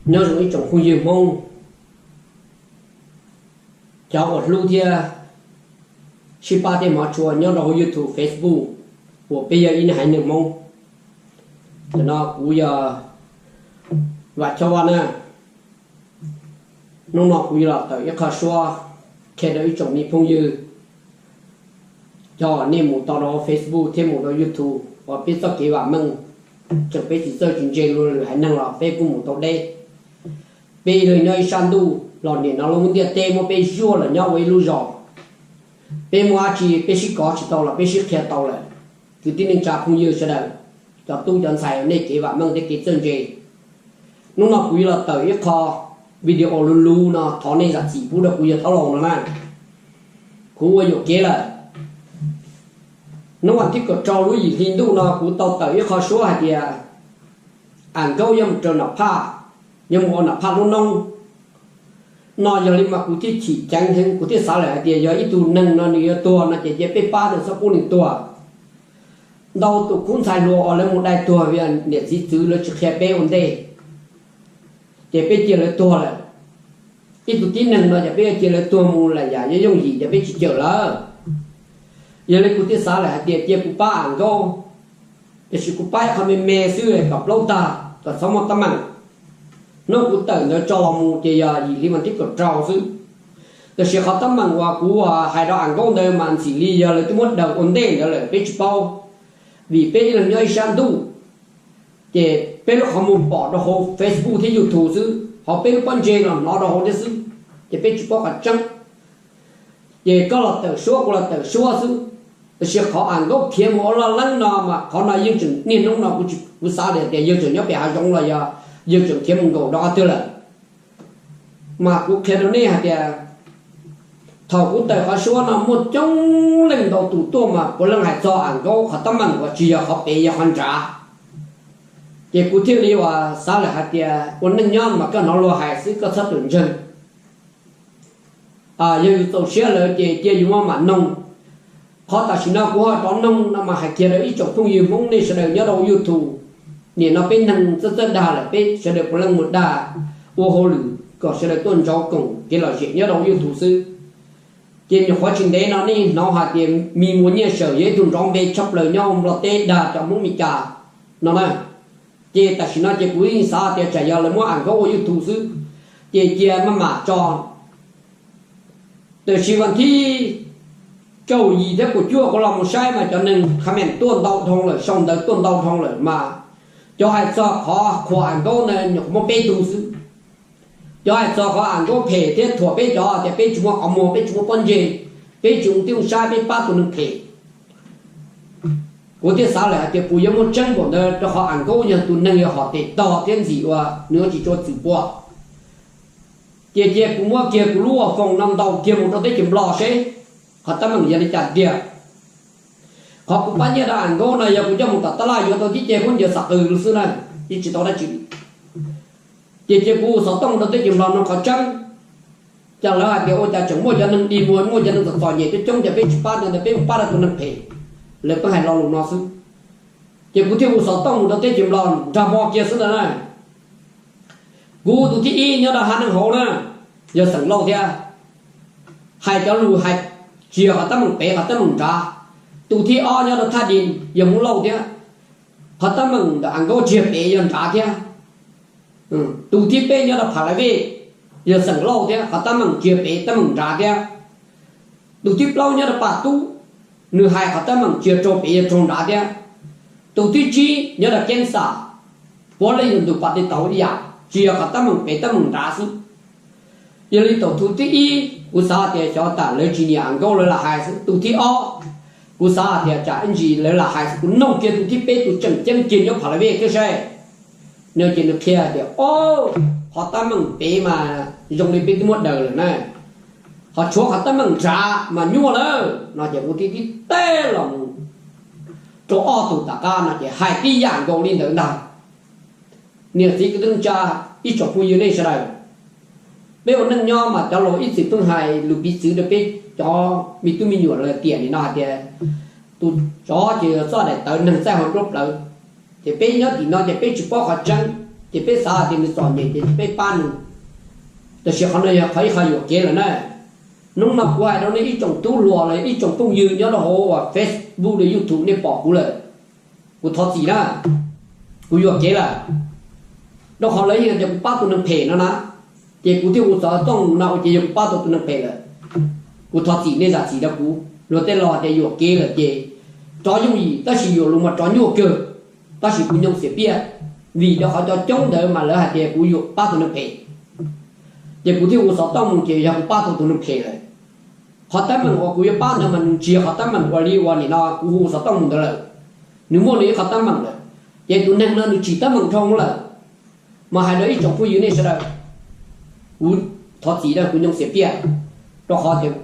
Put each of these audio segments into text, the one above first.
Nyob zoo ib tsoom phooj ywg Hmoob, cov uas hlub thiab sib pab tej hmov tshua nyob rau hauv YouTube, Facebook, uas peb yog ib haiv neeg Hmoob. Tam no kuv yog Vam Choj Vaj na. Hnub no kuv yuav los tawm ib qho suab qhia rau ib tsoom me phooj ywg, cov nej mus tau rau Facebook thiab mus rau YouTube uas peb txoj kev vam meej, tseem peb tsis txawj tsis ntse luag lwm haiv neeg los peb kuj mus tau deb. Peb ib leeg nyob ib sab ntuj los nim no lub ntiaj teb muab peb zuaj los nyob ua ib lub zos. Peb muaj dab tsi peb sib kov tsis tau los peb sib qhia tau lawm. Kwv tij neej tsa phooj ywg sawv daws, cov tub cov ntxhais, nej kev vam meej thiab kev txawj ntse, hnub no kuv yuav los tawm ib qho video luv luv no thov nej zam txim pub rau kuv yawg Thaub Laus no na. Kuv ua yuam kev lawm. Hnub vas thib kaum rau lub yim hli ntuj no kuv tau tawm ib qho suab hais tias Am Nkaub yuav mus raws Nom Phaj, yuav mus ua Nom Phaj lub noob no. Yog li mas kuv thiaj chim ceev heev, kuv thiaj xav lawm hais tias yog ib tug neeg no nws yuav tuag no ces cia peb pab nws txhob pub nws tuag. Ntau tus khub ntxhais hluas uas lawv mus dai tuag vim niam txiv txwv lawv tsis qhia peb ua ntej, ces peb cia lawv tuag lawm. Ib tug tib neeg no ces peb yuav cia lawv tuag mus lawm yam yooj yim ces peb tsis cawm lawm. Yog li kuv thiaj xav lawm hais tias cia kuv pab Am Nkaub, tiam sis kuv pab ib qho me me xwb kom plaub tag kom txhob muaj teeb meem. Hnub kuv tawm ntawd tso los mus ces yog yim hli vas thib kaum rau xwb. Tiam sis qhov teeb meem uas kuv hais rau Am Nkaub ntawd mas ntxim li yog lawv twb muab daws ua ntej ntawd lawm peb tsis paub, vim peb ib leeg nyob ib sab ntuj. Ces peb lub qhov muag pom rau hauv Facebook thiab YouTube xwb, ho peb lub pob ntseg los hnov rau hauv thiab xwb, ces peb tsis paub qhov tseeb. Ces koj los tawm suab kuv los tawm suab xwb. Tiam sis qhov Am Nkaub khiav mus ua laj leeb no mas qhov no yeej tseem niaj hnub no kuv xav tias yawg tseem nyob pem hav zoov los yog yawg tseem khiav mus nkaum rau qhov twg lawm. Mas kuv qhia rau nej hais tias thaum kuv tawm qhov suab no muaj coob leej ntau tus tuaj mas puav leej hais txog Am Nkaub qhov teeb meem uas tsis yog qhov pem, yog qhov nrad. Ces kuv thiaj li uas xav lawm hais tias ua neej nyob mas koj hnov luag hais xwb, koj txhob tus ntseeg. Yog yus txaus siab lawm ces cia yus maj mam noog. Qhov tam sim no kuv ho rov noog no mas hais kiag rau ib tsoom phooj ywg Hmoob nej sawv daws nyob rau YouTube. Nim no peb neeg txawj txawj dag lawm, peb sawv daws puav leej mus dag ua hauj lwm kom sawv daws tuaj ntsauv koom kev lom zem nyob rau YouTube xwb. Ces nyuam qhuav tsis ntev no nej hnov hais tias Me Muas Nyiaj Sawm yog ib tug nrov npe tshaj plaws nyob Nplog teb dag cov Hmoob Meskas no na. Ces tam sim no ces kuv yeej xav tias tsam yog lawv muab Am Nkaub ua YouTube xwb, ces cia maj mam tso. Tiam sis vas thib kaum yim thiab kaum cuaj kuv los mus saib mas cov neeg comment tuaj ntau dhau lawm, sau ntawv tuaj ntau dhau lawm mas cov hais txog qhov khuam Am Nkaub ntawd nyuam qhuav muaj peb tug xwb. Cov hais txog qhov Am Nkaub phem thiab thuam peb cov tias peb tsis muaj qhov muag, peb tsis muaj pob ntseg, peb tsis ua tib zoo saib, peb pab tus neeg phem. Kuv thiaj xav lawm hais tias puas yuav muaj tseeb npaum ntawd, rau qhov Am Nkaub yog tus neeg yog hom tes tog thiab ntxim uas nws tsis tshua txwm pua. Ces cia kuv muab kiag kuv lub ua foom no ntaus kiag mus rau teb chaws Nplog seb qhov teeb meem yog li cas tiag. Qhov kuv pab nyiaj rau Am Nkaub no yog kuv coj mus tom tab laj yuav tau tib ce khaub ncaws xav qws xwb na, yeej tsis tau dab tsi. Ces cia kuv ua xov tooj rau teb chaws Nplog no qhov tseeb. Cas lawv hais tias ua cas tseem muaj cov neeg dig muag, muaj cov neeg txom txom nyem coob coob, ces peb tsis pab, ntawd peb pab rau tus neeg phem. Lawv pheej hais lo lus no xwb. Ces kuv thiaj ua xov tooj mus rau teb chaws Nplog nrag hmo kiag xwb ntawd na. Kuv tus thib ib nyob rau Hav Neeg Hauv na, yog xeem Lauj thiab. Hais cov lus hais tsis yog qhov teeb meem pem, qhov teeb meem nrad. Tus thib ob nyob rau Thaj Dis yog Hmoob Lauj thiab. Qhov teeb meem ntawm Am Nkaub tsis yog pem, yog nrad thiab. Tus thib peb nyob rau Pha La Vej, yog xeem Lauj thiab, qhov teeb meem tsis yog pem, teeb meem nrad thiab. Tus thib plaub nyob rau Paj Tub, nws hais qhov teeb meem tsis yog raug pem, yog raug nrad thiab. Tus thib tsib nyob rau Keeb Xam, puav leej yog ntu pas tej tau ib yam, tsis yog qhov teeb meem pem, teeb meem nrad xwb. Yog li thaum tus thib ib kuv xav tias xyov tas lawv tsis nyiam Am Nkaub lawv lam hais xwb. Tus thib ob kuv xav tias tsam ib ntsis lawv lam hais xwb, kuv noog kiag tus thib peb tus tseem ceeb kiag nyob Pha La Vej thiab saib. No ces nws qhia tias, o, qhov teeb meem pem mas zoo li peb twb muab daws lawm na, ho tshuav qhov teeb meem nrad mas nyuaj lawm. No ces kuv thiaj tib teb los mus rau ob tug tom qab no ces hais tib yam nkaus li ntawd ntag. Niam txiv kwv tij neej tsa, ib tsoom phooj ywg nej sawv daws, peb ua neej nyob mas cov laus ib txwm pheej hais lus piv txwv rau peb cov me tub me nyuam los tiam nim no hais tias tus tsov ces yog txoj daim tawv, neeg txaij hauv nruab plawv. Ces peb nyob tim no ces peb tsis paub qhov tseeb. Ces peb xav hais tias nws txom nyem ces peb pab nws. Tab sis qhov no yog qhov ib qho yuam kev lawm na. Hnub no kuv hais rau nej ib tsoom tub hluas los ib tsoom phooj ywg nyob rau hauv uas Facebook los YouTube nej pom kuv lawm, kuv thov txim na, kuv yuam kev lawm. Rau qhov lawv yeej tias kuv pab tus neeg phem no na, ces kuv thiaj hu xov tooj mus no ua ces yog kuv pab tau tus neeg phem lawm. Kuv thov txim, nej zam txim rau kuv. Luag tej laus hais tias yuam kev lawm ces rov yooj yim, tab sis yuam lus mas rov nyuaj kawg. Tab sis kuv nyoo xiam piaj, vim rau qhov cov coob ntawd mas lawv hais tias kuv yuam pab tus neeg phem, ces kuv thiaj hu xov tooj mus ces yog kuv pab tau tus neeg phem lawm. Qhov teeb meem uas kuv yuav pab ntawd mas nws tsis yog qhov teeb meem uas li uas nim no kuv hu xov tooj mus ntawd lawm. Nws muaj nws ib qhov teeb meem lawm, ces tus neeg no nws tsim teeb meem dhau lawm. Mas hais rau ib tsoom phooj ywg nej sawv daws, kuv thov txim rau kuv nyoo xiam piaj, rau qhov tias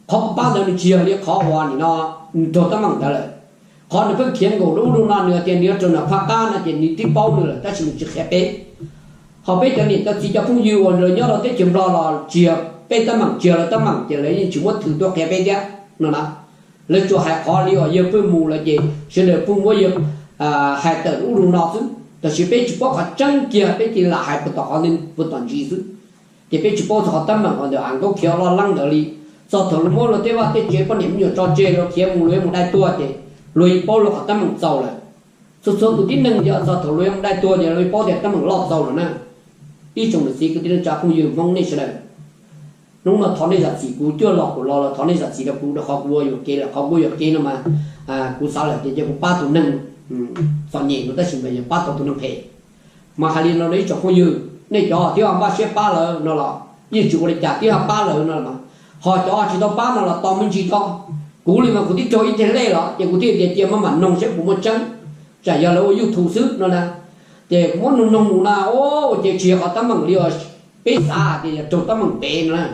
qhov kuv pab ntawd nws tsis yog li qhov uas nim no nws raug teeb meem ntawd lawm. Qhov nws pheej khiav nkaum rau ub rau no, nws tias nws yuav raug nws phaj qab no ces nws twb paub nws lawm tab sis nws tsis qhia peb. Ho peb cov niam cov txiv cov phooj ywg uas lawv nyob rau teb chaws Nplog los tsis yog peb teeb meem, tsis yog lawv teeb meem ces lawv yeej tsis muab thwm tuaj qhia peb thiab no na. Lawv tsuas hais qhov li uas yawg pheej mus lawm ces sawv daws pheej muab yawg hais tawm ub rau no xwb, tab sis peb tsis paub qhov tseeb kiag, peb cia li lam hais puag tom qhov puag tom ntsis xwb. Ces peb tsis paub txog qhov teeb meem uas ntawm Am Nkaub khiav loj leeb ntawd li. Txog thaum luag muab luag tej vaj tej tsev poj niam me nyuam tso tseg, luag khiav mus, luag yuav mus dai tuag ces luag yeej paub luag qhov teeb meem txaus lawm. Txhua txhua tus tib neeg yog txog thaum luag yuav mus dai tuag ces luag yeej paub tias teeb meem loj txaus lawm na. Ib tsoom niam txiv kwv tij neej tsa phooj ywg Hmoob nej sawv daws, hnub no thov nej zam txim, kuv cuaj los kuv los los thov nej zam txim rau kuv rau qhov kuv ua yuam kev lawm. Qhov kuv ua yuam kev no mas kuv xav lawm tias cia kuv pab tus neeg txom nyem no tab sis mas yog pab tau tus neeg phem. Mas hais li no rau ib tsoom phooj ywg, nej cov twb ho npaj siab pab lawm no los yeej tsis ua li cas, twb ho pab lawm no los, ho cov tsis tau pab no los tos me ntsis tso. Kuv li mas kuv twb raug ib teg lej los ces kuv thiaj tias cia maj mam noog saib puas muaj tseeb, tsam yog lawv ua YouTube xwb no na. Ces kuv muab noog noog mus na, ua ces tsis yog qhov teeb meem li uas peb xav tias yog raug teeb meem pem no na.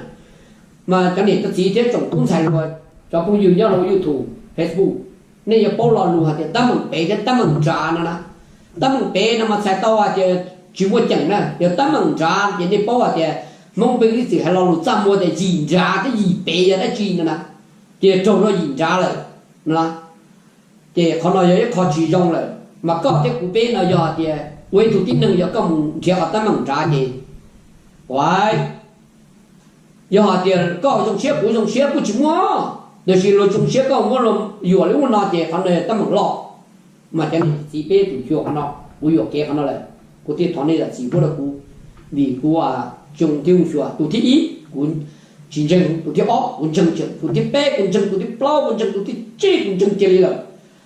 Mas cov niam cov txiv thiab tsoom tub ntxhais hluas, cov phooj ywg nyob rau YouTube, Facebook, nej yuav paub lo lus hais tias teeb meem pem thiab teeb meem nrad no na. Teeb meem pem no mas txhais tau hais tias tsis muaj ceem na, yog teeb meem nrad ces nej paub hais tias Hmoob peb ib txwm hais lo lus txaj muag tias yim nrad thiab yim pem yog dab tsi no na, ces raug rau yim nrad lawm no. Ces qhov no yog ib qho tsis zoo lawm, mas koj thiab kuv peb no yog hais tias ua ib tug tib neeg yog koj mus nrhiav qhov teeb meem nrad ces, uas yog hais tias koj zoo siab kuv zoo siab kuj tsis muaj, tiam sis luag zoo siab koj muab luag yuam li ub no ces qhov no yog teeb meem loj. Mas cov niam txiv peb tus xyuas qhov no, kuv yuam kev qhov no lawm, kuv thiaj thov nej zam txim pub rau kuv, vim kuv tsis zoo thiab mus xyuas tus thib ib kuv tsis ntseeg, tus thib ob kuv ntseeg, tus thib peb kuv ntseeg, tus thib plaub kuv ntseeg, tus thib tsib kuv ntseeg cia li lawm,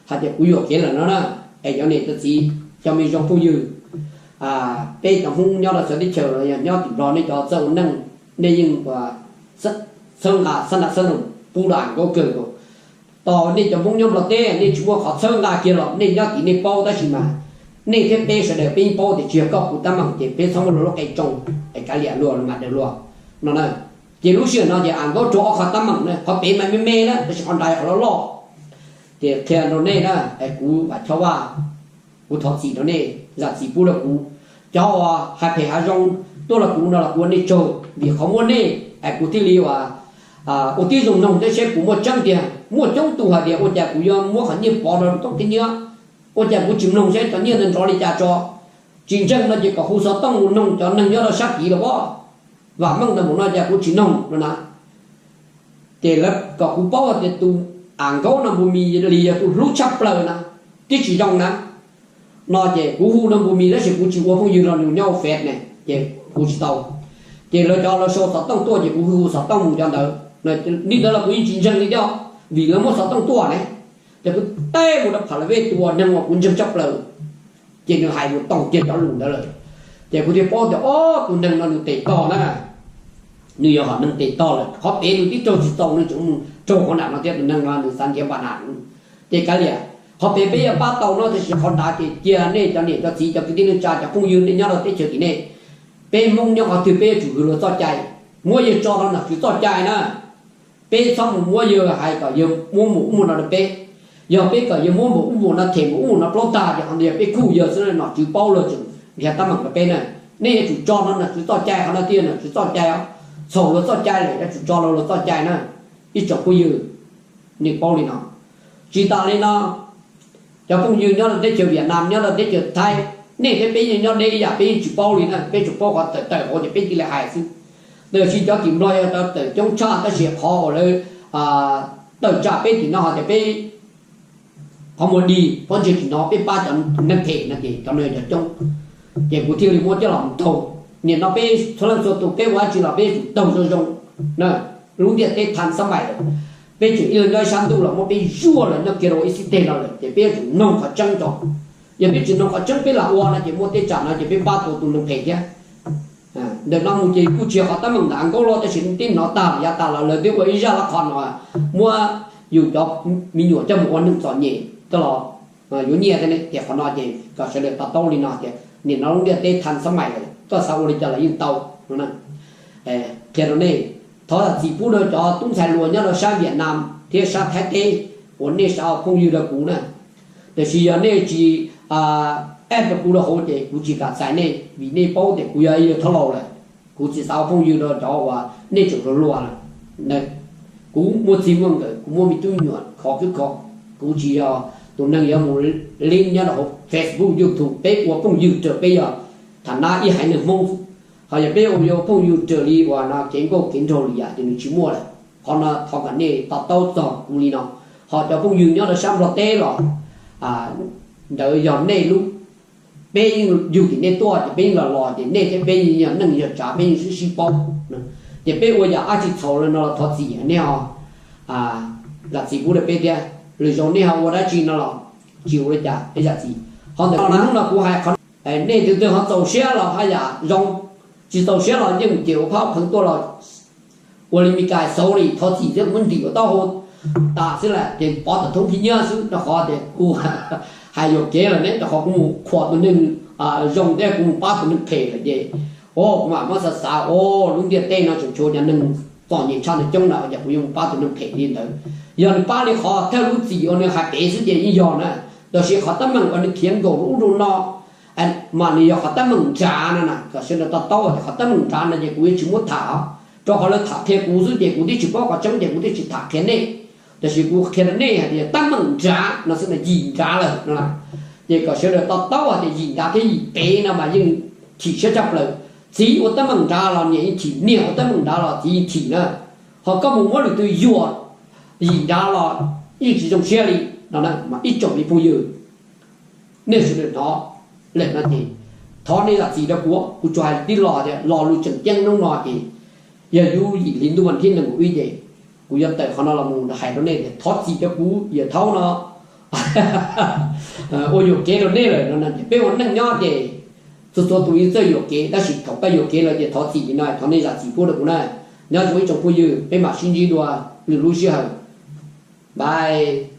hais tias kuv yuam kev lawm no na. Es cov niam cov txiv cov me zoo phooj ywg, peb cov Hmoob nyob rau txawv teb chaws los yog nyob tim Nplog, nej cov txawj ua neej, nej yeej ua txhawb nqa xab na xab noos pub rau Am Nkaub kawg nkaus. Tos nej cov Hmoob nyob Nplog teb nej tsis muaj qhov txhawb nqa kiag los nej nyob tim nej paub, tab sis mas nej thiab peb sawv daws peb yeej paub tias tsis yog koj kuv teeb meem ces peb txhob muab luag lub qe tsoo es kav liam luag mas daws luag no na. Ces lub sij hawm no ces Am Nkaub raug ob qho teeb meem na, qhov pem mas me me na tab sis qhov nrad yog qhov loj loj. Ces qhia rau nej na, es kuv Vam Chob Vaj, kuv thov txim rau nej, zam txim pub rau kuv. Cov uas hais phem hav zoo tuaj rau kuv no los kuv ua nej tsaug, vim qhov muaj nej es kuv thiaj li ua, ua tib zoo noog thiab seb puas muaj tseeb tiag. Muaj coob tus hais tias ua cas kuv yuav muab qhov nyiaj pov rau toob qhib nyiab, ua cas kuv tsis mloog seb cov nyiaj ntawd nrov li cas tso. Tsis ntseeg no ces kom hu xov tooj mus noog cov neeg nyob rau sab tid los as, vam meej ntawd mus no cas kuv tsis noog no na. Ces lawv kom kuv paub hais tias tus Am Nkaub no npu mis li yog tus hlub tshaj plaws na, twb tsis zoo na. No ces kuv hu no npu mis tab sis kuv tsis ua phooj ywg rau nws nyob hauv Face ne, ces kuv tsis tau. Ces lawv cov lawv sau xov tooj tuaj ces kuv hu xov tooj mus cov ntawd. Li ntawd los kuv yeej tsis ntseeg li thiab, vim lawv muab xov tooj tuaj ne. Ces kuv teb mus rau Pham Las Vej tus uas neeg uas kuv ntseeg tshaj plaws, ces nws hais mus tau kiag cov lus ntawd lawm. Ces kuv thiaj paub tias ob tus neeg no nws tes tog na, nws yog hom neeg tes tog lawm. Qhov pem nws twb raug tsis txaus nws tseem mus raug qhov nram no thiab, tus neeg no nws xav nrhiav npa nam. Ces kav liam, qhov pem peb yuav pab tau no tab sis qhov nrad ces cia nej cov niam cov txiv cov kwv tij neej tsa cov phooj ywg nej nyob rau teb chaws tim nej, peb Hmoob nyob qhov twg peb yuav tsum hwm luag txoj cai, muab yawg tso rau nom tswv txoj cai na. Peb txhob mus muab yawg hais kom yawg muab mus ub mus no rau peb. Yog peb kom yawg muab mus ub mus no, them mus ub mus no plaub tag ces qhov ntawd yog peb khuj yawg xwb, nom tswv paub luag tseem nrhiav teeb meem rau peb na. Nej yuav tsum tso rau nom tswv txoj cai, qhov no thiaj yog nom tswv txoj cai os. Txhaum luag txoj cai lawm yuav tsum tso rau luag txoj cai na. Ib tsoom phooj ywg, nej paub li no. Tsis tas li no, cov phooj ywg nyob rau teb chaws Vietnam, nyob rau teb chaws Thaib, Nej thiab peb yeej nyob deb ib yam, peb yeej tsis paub li na, peb tsuas paub qhov tawm tawm hauv ces peb cia li hais xwb. Tab sis cov tim Nplog yog tawm coob tshaj, tab sis qhov uas lawv tawm tsam peb tim no hais tias peb qhov muag dig, pob ntseg tsis hnov, peb pab cov neeg phem no ces cov no yog cov coob. Ces kuv thiaj li muab coj los mus taug. Nim no peb txhua leej txhua tus peb ua dab tsi los peb yuav tsum taug zoo zoo na. Lub ntiaj teb thaj xab mais lawm, peb tseem ib leeg nyob ib sab ntuj los muab peb zuaj los nyob kiag rau ib xib teg no lawm ces peb yuav tsum noog qhov tseeb tso. Yog peb tsis noog qhov tseeb peb lam ua no ces muaj tej tsam no ces peb pab tau tus neeg phem thiab. Ntawm no mus ces kuj tsis yog qhov teeb meem ntawm Nkauj Lauj, tab sis tib hnov tag los yav tas los lawv twb ua ib zaj lab qhos no muab yus cov me nyuam coj mus ua neeg txom nyem coj los yuav nyiaj thiab ne. Ces qhov no ces kom sawv daws to taub li no tias nim no lub ntiaj teb thaj xab mais lawm, koj xav ua li cas los yeej tau no. Qhia rau nej, thov zam txim pub rau cov tub ntxhais hluas nyob rau sab Vietnam thiab sab Thaib teb uas nej xav ua phooj ywg rau kuv na. Tiam sis yog nej tsis add rau kuv rau hauv ces kuv tsis kam txais nej, vim nej paub tias kuv yog ib yawg thab laus lawm. Kuv tsis xav ua phooj ywg rau cov uas nej tseem hluas hluas lawm. Kuv muaj txij muaj nkawm, kuv muaj me tub me nyuam khov khwb kho. Kuv tsis yog tus neeg yuav mus lib nyob rau hauv Facebook, YouTube. Peb ua phooj ywg raws peb yog tham nab ib haiv neeg Hmoob. Ho yog peb ua yuav phooj ywg raws li uas no kev nkauj kev nraug li yam ces nws tsis muaj lawm. Qhov no thov kom nej to taub txog kuv li no. Ho cov phooj ywg nyob rau sab Nplog teb los ntawd yog nej lub, peb yeej yug tim nej tuaj ces peb yeej los los ces nej thiab peb yeej yog neej yog tsav, peb yeej sib sib paub. Ces peb ua yam dab tsi txhaum li no los thov txim nej os. Zam txim pub rau peb thiab, lwm zaus nej ho ua dab tsi no los tsis ua li cas peb zam txim. Ho ntawm hnub no kuv hais qhov, nej tus twg ho txaus siab los haj yam zoo, tsis txaus siab los yeej mus ces ua phab pheev tuaj los ua li Meskas xauv li, thov txim thiab kuv muab ntim ua taub hau tas xwb lawm ces pov tom thoob phib nyiab xwb, rau qhov tias kuv hais yuam kev lawm ne, rau qhov kuv mus khuam tus neeg zoo thiab kuv mus pab tus neeg phem lawm ces, o, kuv mam muab xav xav, o, lub ntiaj teb no tseem tshuav cov neeg txom nyem tshaj ntawd coob na, ces kuv yuav mus pab tus neeg phem li ntawd. Yog nws pab li qhov thawj lub txim uas nws hais pem xwb ces yeej yog na, tab sis qhov teeb meem uas nws khiav nkaum rau ub rau no mas nws yog qhov teeb meem nrad no na. Kom sawv daws to taub tias qhov teeb meem nrad no ces kuv yuav tsis muab tham, rau qhov lawv tham qhia kuv xwb ces kuv twb tsis paub qhov tseeb ces kuv twb tsis tham qhia nej. Tab sis kuv qhia rau nej hais tias teeb meem nrad no xwb na, yim nrad lawm no. Ces kom sawv daws to taub hais tias yim nrad thiab yim pem no mas yeej chim siab tshaj plaws. Txiv ua teeb meem nrad los niam yeej chim, niam ua teeb meem nrad los txiv yeej chim na. Ho koj mus muab lwm tus yuam yim nrad los yeej tsis zoo siab li no. Mas ib tsoom li phooj ywg, nej sawv daws hnov lawm no ces thov nej zam txim rau kuv, kuv tsuas hais tib lo tias lo lus tseem ceeb hnub no ces yog yub yim hli ntuj vas thib nees nkaum ib ces kuv yuav tawm qhov no los mus hais rau nej tias thov txim rau kuv yawm thaub no ua yuam kev rau nej lawm no. Ces peb ua neej nyob ces txhua txhua tus yeej txawj yuam kev, tab sis thaum koj yuam kev lawm ces thov txim li no, thov nej zam txim pub rau kuv na. Nyob zoo ib tsoom phooj ywg, peb mam sib ntsib dua lwm lub sij hawm. Bye.